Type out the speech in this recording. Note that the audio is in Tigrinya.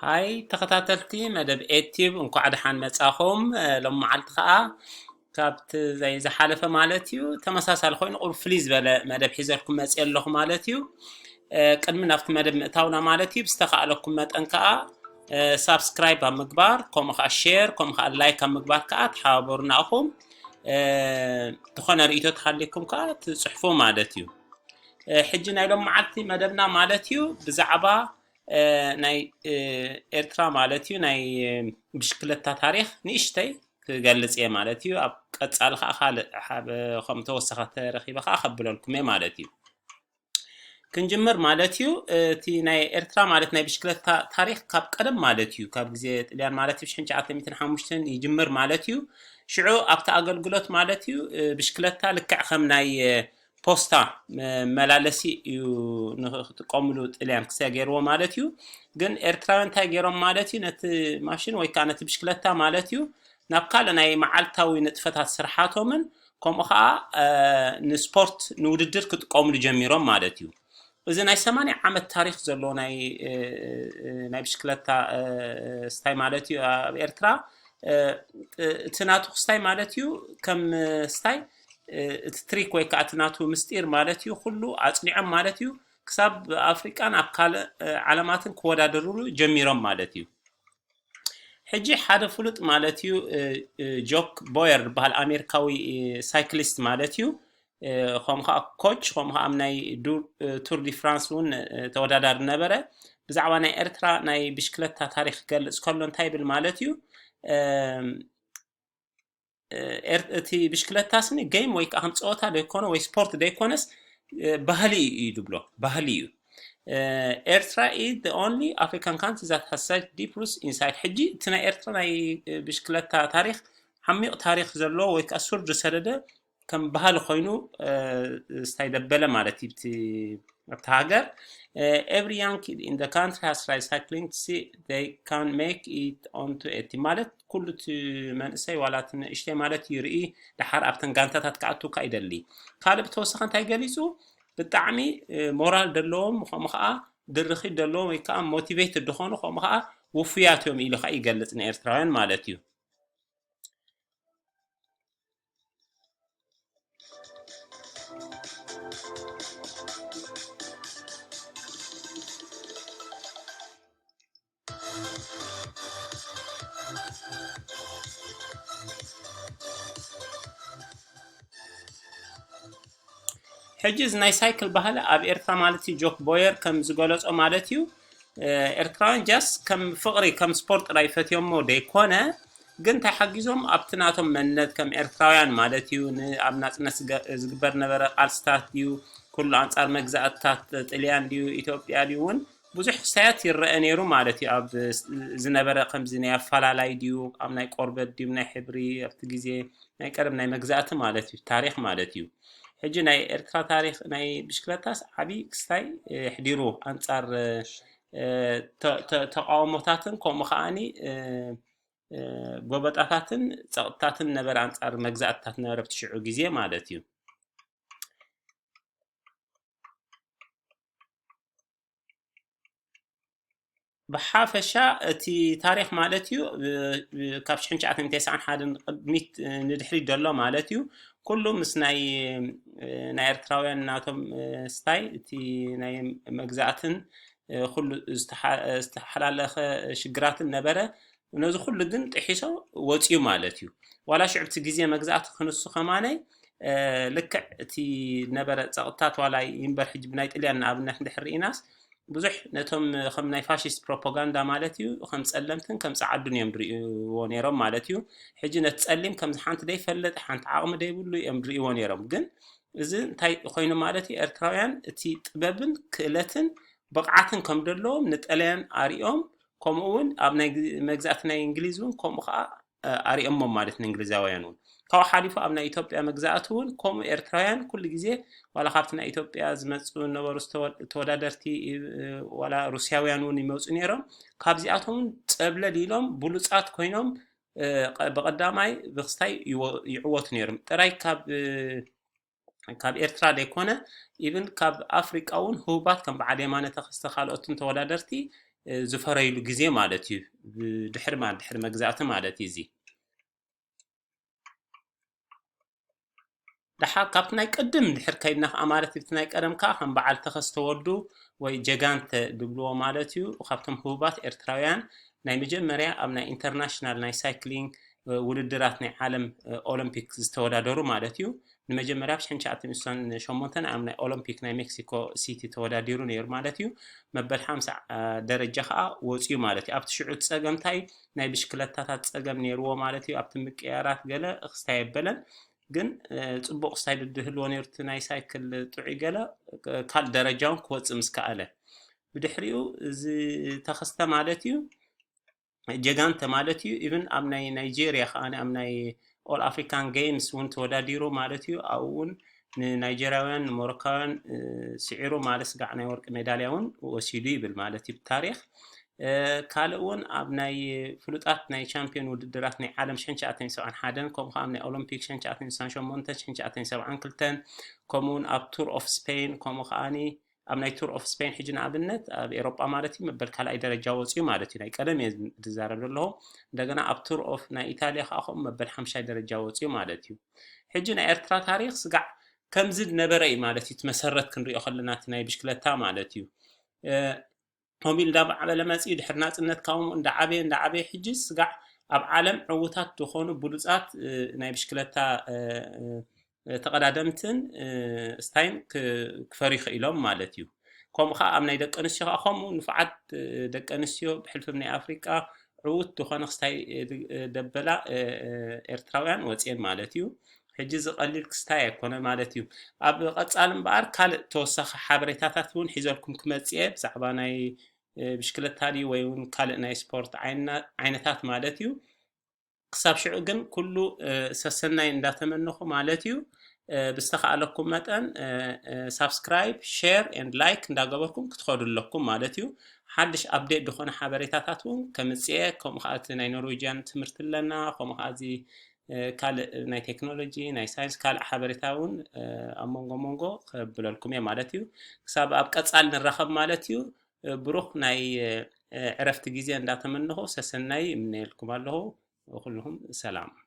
ሃይ ተኸታተልቲ መደብ ኤቲብ፣ እንኳዕ ደሓን መጻኹም። እ፣ ሎም መዓልቲ ከኣ ካብቲ ዘይ ዝሓለፈ ማለት እዩ፣ ተመሳሳሊ ኮይኑ ቁሩብ ፍልይ ዝበለ መደብ ሒዘልኩም መጽየ ኣለኹ ማለት እዩ። እ፣ ቅድሚ ናብቲ መደብ ምእታውና ማለት እዩ፣ ብዝተኻእለኩም መጠን ከኣ፣ እ፣ ሳብስክራይብ ኣብ ምግባር፣ ከምኡ ከኣ ሼር፣ ከምኡ ከኣ ላይክ ኣብ ምግባር ከኣ ተሓባበሩና ኢኹም። እ፣ ዝኾነ ርእይቶ ተሃልየኩም ከኣ ትጽሕፉ ማለት እዩ። እ፣ ሕጂ ናይ ሎም መዓልቲ መደብና ማለት እዩ፣ ብዛዕባ፣ እ፣ ናይ፣ እ፣ ኤርትራ ማለት እዩ፣ ናይ፣ እ፣ ብሽክለታ ታሪኽ ንእሽተይ ክገልጽ እየ ማለት እዩ። ኣብ ቀጻሊ ከኣ ካልእ ሓ-፣ ከም ተወሰኸ ተረኺበ ከኣ ከብለልኩም እየ ማለት እዩ። ክንጅምር ማለት እዩ፣ እቲ ናይ ኤርትራ ማለት ናይ ብሽክለታ ታሪኽ ካብ ቀደም ማለት እዩ፣ ካብ ግዜ ጥልያን ማለት እዩ፣ ሽሕን ትሽዓተ ሚእትን ሓሙሽተን ይጅምር ማለት እዩ። ሽዑ ኣብቲ ኣገልግሎት ማለት እዩ፣ እ፣ ብሽክለታ ልክዕ ከም ናይ፣ እ፣ ፖስታ መመላለሲ እዩ ንኽ-፣ ክጥቀምሉ ጥልያን ክሳይ ገይርዎ ማለት እዩ። ግን ኤርትራውያን እንታይ ገይሮም ማለት እዩ፣ ነቲ ማሽን ወይ ከኣ ነቲ ብሽክለታ ማለት እዩ፣ ናብ ካልእ ናይ መዓልታዊ ንጥፈታት ስርሓቶምን ከምኡ ኸዓ፣ እ፣ ንስፖርት ንውድድር ክጥቀምሉ ጀሚሮም ማለት እዩ። እዚ ናይ ሰማንያ ዓመት ታሪኽ ዘለዎ ናይ፣ እ፣ እ፣ ናይ ብሽክለታ፣ እ፣ ስታይ ማለት እዩ ኣብ ኤርትራ። እ፣ እቲ ናቱ ክስታይ ማለት እዩ ከም ስታይ፣ እ፣ እቲ ትሪክ ወይ ከዓ እቲ ናቱ ምስጢር ማለት እዩ ኩሉ ኣጽኒዖም ማለት እዩ። ክሳብ ኣፍሪቃን ኣብ ካልእ፣ እ፣ ዓለማትን ክወዳደሩሉ ጀሚሮም ማለት እዩ። ሕጂ ሓደ ፍሉጥ ማለት እዩ፣ እ፣ እ፣ ጆክ ቦየር ዝበሃል ኣሜሪካዊ፣ እ፣ ሳይክሊስት ማለት እዩ። እ፣ ከምኡ ከዓ ኮች፣ ከምኡ ከዓ ኣብ ናይ ዱር፣ እ፣ ቱር ዲ ፍራንስ እውን፣ እ፣ ተወዳዳሪ ነበረ። ብዛዕባ ናይ ኤርትራ ናይ ብሽክለታ ታሪኽ ክገልጽ ከሎ እንታይ ይብል ማለት እዩ? እ፣ እ፣ ኤር-፣ እቲ ብሽክለታ ስኒ ጌም ወይ ከዓ ከም ፀወታ ዘይኮነ ወይ ስፖርት ዘይኮነስ፣ እ፣ ባህሊ እዩ ዝብሎ፣ ባህሊ እዩ። እ፣ ኤርትራ is the only African country that has such deep roots inside። ሕጂ እቲ ናይ ኤርትራ ናይ፣ እ፣ ብሽክለታ ታሪኽ ዓሚቕ ታሪኽ ዘለዎ ወይ ከዓ ሱር ዝሰደደ ከም ባህሊ ኮይኑ፣ እ፣ ስታይ ደበለ ማለት እዩ። እቲ ኣብቲ ሃገር፣ እ፣ every young kid in the country has tried cycling to see they can make it onto a team። ማለት ኩሉ እቲ መንእሰይ ዋላ እቲ ንእሽተይ ማለት ይርኢ፣ ደሓር ኣብተን ጋንታታት ክኣቱ ከዓ ይደሊ። ካልእ ብተወሳኺ እንታይ ገሊጹ? ብጣዕሚ፣ እ፣ ሞራል ደለዎም፣ ከምኡ ከዓ ድርኺት ደለዎም ወይ ከዓ ሞቲቬትድ ዝኾኑ፣ ከምኡ ከዓ ውፉያት እዮም ኢሉ ከዓ ይገልጽ ንኤርትራውያን ማለት እዩ። ሕጂ እዚ ናይ ሳይክል ባህሊ ኣብ ኤርትራ ማለት እዩ፣ ጆክ ቦየር ከም ዝገለጾ ማለት እዩ፣ እ፣ ኤርትራውያን ጃስ ከም ፍቕሪ፣ ከም ስፖርት ጥራይ ፈትዮሞ ደይኮነ፣ ግን እንታይ ሓጊዞም ኣብቲ ናቶም መንነት ከም ኤርትራውያን ማለት እዩ፣ ን-፣ ኣብ ናጽነት ዝገ-፣ ዝግበር ነበረ ቃልስታት ድዩ፣ ኩሉ ኣንጻር መግዛእትታት ጥልያን ድዩ፣ ኢትዮጵያ ድዩ እውን ብዙሕ ክስታያት ይረአ ነይሩ ማለት እዩ። ኣብ ዝነበረ ከምዚ ናይ ኣፈላላይ ድዩ፣ ኣብ ናይ ቆርበት ድዩ፣ ናይ ሕብሪ፣ ኣብቲ ግዜ ናይ ቀደም ናይ መግዛእቲ ማለት እዩ፣ ታሪኽ ማለት እዩ። ሕጂ ናይ ኤርትራ ታሪኽ ናይ ብሽክለታስ ዓቢ ክስታይ፣ እ፣ ኣሕዲሩ ኣንጻር፣ እ፣ ተ-፣ ተ-፣ ተቃውሞታትን ከምኡ ከኣኒ፣ እ፣ እ፣ ጎበጣታትን ጸቕጥታትን ነበረ ኣንጻር መግዛእትታት ነበረ ኣብቲ ሽዑ ግዜ ማለት እዩ። ብሓፈሻ እቲ ታሪኽ ማለት እዩ፣ ብ-፣ ብ-፣ ካብ ሽሕን ትሽዓተ ሚእትን ተስዓን ሓደን ቅድሚት፣ እ፣ ንድሕሪት ዘሎ ማለት እዩ። ኩሉ ምስ ናይ፣ እ፣ ናይ ኤርትራውያን ናቶም፣ እ፣ ስታይ እቲ ናይ መግዛእትን፣ እ፣ ኩሉ ዝተሓ-፣ ዝተሓላለኸ ሽግራትን ነበረ። ነዚ ኩሉ ግን ጥሒሶ ወፂኡ ማለት እዩ። ዋላ ሽዑ እቲ ግዜ መግዛእቲ ክንሱ ከማነይ፣ እ፣ ልክዕ እቲ ነበረ ጸቕጥታት ዋላ ይንበር ሕጂ ብናይ ጥልያን ንኣብነት እንድሕር ርኢናስ ብዙሕ ነቶም ከም ናይ ፋሽስት ፕሮፓጋንዳ ማለት እዩ፣ ከም ጸለምትን ከም ጸዓዱን እዮም ዝርእይዎ ነይሮም ማለት እዩ። ሕጂ ነቲ ጸሊም ከምዚ ሓንቲ ዘይፈልጥ፣ ሓንቲ ዓቕሚ ዘይብሉ እዮም ዝርእይዎ ነይሮም። ግን እዚ እንታይ ኮይኑ ማለት እዩ? ኤርትራውያን እቲ ጥበብን ክእለትን ብቕዓትን ከም ዘለዎም ንጠልያን ኣርእዮም፣ ከምኡ እውን ኣብ ናይ ግ-፣ መግዛእቲ ናይ እንግሊዝ እውን ከምኡ ከኣ፣ እ፣ ኣርእዮሞም ማለት ንእንግሊዛውያን እውን። ካብኡ ሓሊፉ ኣብ ናይ ኢትዮጵያ መግዛእቲ እውን ከምኡ ኤርትራውያን ኩሉ ግዜ ዋላ ካብቲ ናይ ኢትዮጵያ ዝመጹ ዝነበሩ ዝተወ-፣ ተወዳደርቲ፣ እ፣ ዋላ ሩስያውያን እውን ይመጹ ነይሮም። ካብዚኣቶም እውን ጸብለል ኢሎም ብሉጻት ኮይኖም፣ እ፣ ቀ-፣ ብቐዳማይ ብክስታይ ይወ-፣ ይዕወቱ ነይሮም። ጥራይ ካብ፣ እ፣ ካብ ኤርትራ ዘይኮነ፣ ኢቭን ካብ ኣፍሪቃ እውን ህቡባት ከም በዓል የማነ ተኸስተ ካልኦትን ተወዳደርቲ ዝፈረይሉ ግዜ ማለት እዩ። ድሕሪ ማለት ድሕሪ መግዛእቲ ማለት እዩ። እዚ ደሓር ካብቲ ናይ ቅድም ድሕር ከይድና ከዓ ማለት እቲ ናይ ቀደም ከዓ ከም በዓል ተኸስተ ወልዱ ወይ ጀጋንተ ድብልዎ ማለት እዩ። ካብቶም ህቡባት ኤርትራውያን ናይ መጀመርያ ኣብ ናይ ኢንተርናሽናል ናይ ሳይክሊንግ ውድድራት ናይ ዓለም ኦሎምፒክ ዝተወዳደሩ ማለት እዩ። ንመጀመርያ ብ ሽሕን ትሽዓተ ሚእትን ስሳን ሸሞንተን ኣብ ናይ ኦሎምፒክ ናይ ሜክሲኮ ሲቲ ተወዳዲሩ ነይሩ ማለት እዩ። መበል ሓምሳ ደረጃ ከዓ ወፅዩ ማለት እዩ። ኣብቲ ሽዑ ፀገምታይ ናይ ብሽክለታታት ፀገም ነይርዎ ማለት እዩ። ኣብቲ ምቅያራት ገለ ክስታይ የበለን ግን ፅቡቕ ስታይ ድህልዎ ነይሩ እቲ ናይ ሳይክል ጥዑይ ገለ ካልእ ደረጃ እውን ክወፅእ ምስ ከኣለ ብድሕሪኡ እዚ ተኸስተ ማለት እዩ። ጀጋንተ ማለት እዩ። ኢቭን ኣብ ናይ ናይጄሪያ ከዓ ኣብ ናይ ኦል ኣፍሪካን ጌምስ እውን ተወዳዲሩ ማለት እዩ። ኣብኡ እውን ንናይጀርያውያን ንሞሮካውያን ስዒሩ ማለት ስጋዕ ናይ ወርቂ ሜዳልያ እውን ወሲዱ ይብል ማለት እዩ ብታሪክ። ካልእ እውን ኣብ ናይ ፍሉጣት ናይ ቻምፒዮን ውድድራት ናይ ዓለም ሽሕን ትሽዓተ ሚእትን ሰብዓን ሓደን ከምኡ ከዓ ኣብ ናይ ኦሎምፒክ ሽሕን ትሽዓተ ሚእትን ስሳን ሸሞንተን ሽሕን ትሽዓተ ሚእትን ሰብዓን ክልተን ከምኡ እውን ኣብ ቱር ኦፍ ስፔን ከምኡ ከዓኒ ኣብ ናይ ቱር ኦፍ ስፔን ሕጂ ንኣብነት ኣብ ኤሮጳ ማለት እዩ መበል ካልኣይ ደረጃ ወፅዩ ማለት እዩ። ናይ ቀደም እየ ዝዛረብ ዘለኹ። እንደገና ኣብ ቱር ኦፍ ናይ ኢታሊያ ከዓ ከምኡ መበል ሓምሻይ ደረጃ ወፅዩ ማለት እዩ። ሕጂ ናይ ኤርትራ ታሪክ ስጋዕ ከምዚ ነበረ እዩ ማለት እዩ። እቲ መሰረት ክንሪኦ ከለና እቲ ናይ ብሽክለታ ማለት እዩ። ከምኡ ኢሉ እንዳዓበለ መፅኡ ድሕሪ ናፅነት ካብኡ እንዳዓበየ እንዳዓበየ ሕጂ ስጋዕ ኣብ ዓለም ዕዉታት ዝኾኑ ብሉፃት ናይ ብሽክለታ ተቐዳደምትን ስታይን ክፈርዩ ክኢሎም ማለት እዩ። ከምኡ ከዓ ኣብ ናይ ደቂ ኣንስትዮ ከዓ ከምኡ ንፉዓት ደቂ ኣንስትዮ ብሕልፍም ናይ ኣፍሪቃ ዕዉት ዝኾነ ክስታይ ደበላ ኤርትራውያን ወፅየን ማለት እዩ። ሕጂ ዝቐሊል ክስታይ ኣይኮነ ማለት እዩ። ኣብ ቀፃሊ እምበኣር ካልእ ተወሳኺ ሓበሬታታት እውን ሒዘልኩም ክመፅእ እየ ብዛዕባ ናይ ብሽክለታ ድዩ ወይ እውን ካልእ ናይ ስፖርት ዓይነታት ማለት እዩ። ክሳብ ሽዑ ግን ኩሉ ሰሰናይ እንዳተመነኹ ማለት እዩ። ብዝተኻእለኩም መጠን ሳብስክራይብ፣ ሼር ኤንድ ላይክ እንዳገበርኩም ክትኸዱ ኣለኩም ማለት እዩ። ሓድሽ ኣፕዴት ዝኾነ ሓበሬታታት እውን ከምፅኤ ከምኡ ከዓ እቲ ናይ ኖርዌጅያን ትምህርቲ ኣለና ከምኡ ከዓ እዚ ካልእ ናይ ቴክኖሎጂ ናይ ሳይንስ ካልእ ሓበሬታ እውን ኣብ መንጎ መንጎ ከብለልኩም እየ ማለት እዩ። ክሳብ ኣብ ቀፃል ንራኸብ ማለት እዩ። ብሩኽ ናይ ዕረፍቲ ግዜ እንዳተመነኹ ሰሰናይ እምነየልኩም ኣለኹ። ኩልኹም ሰላም።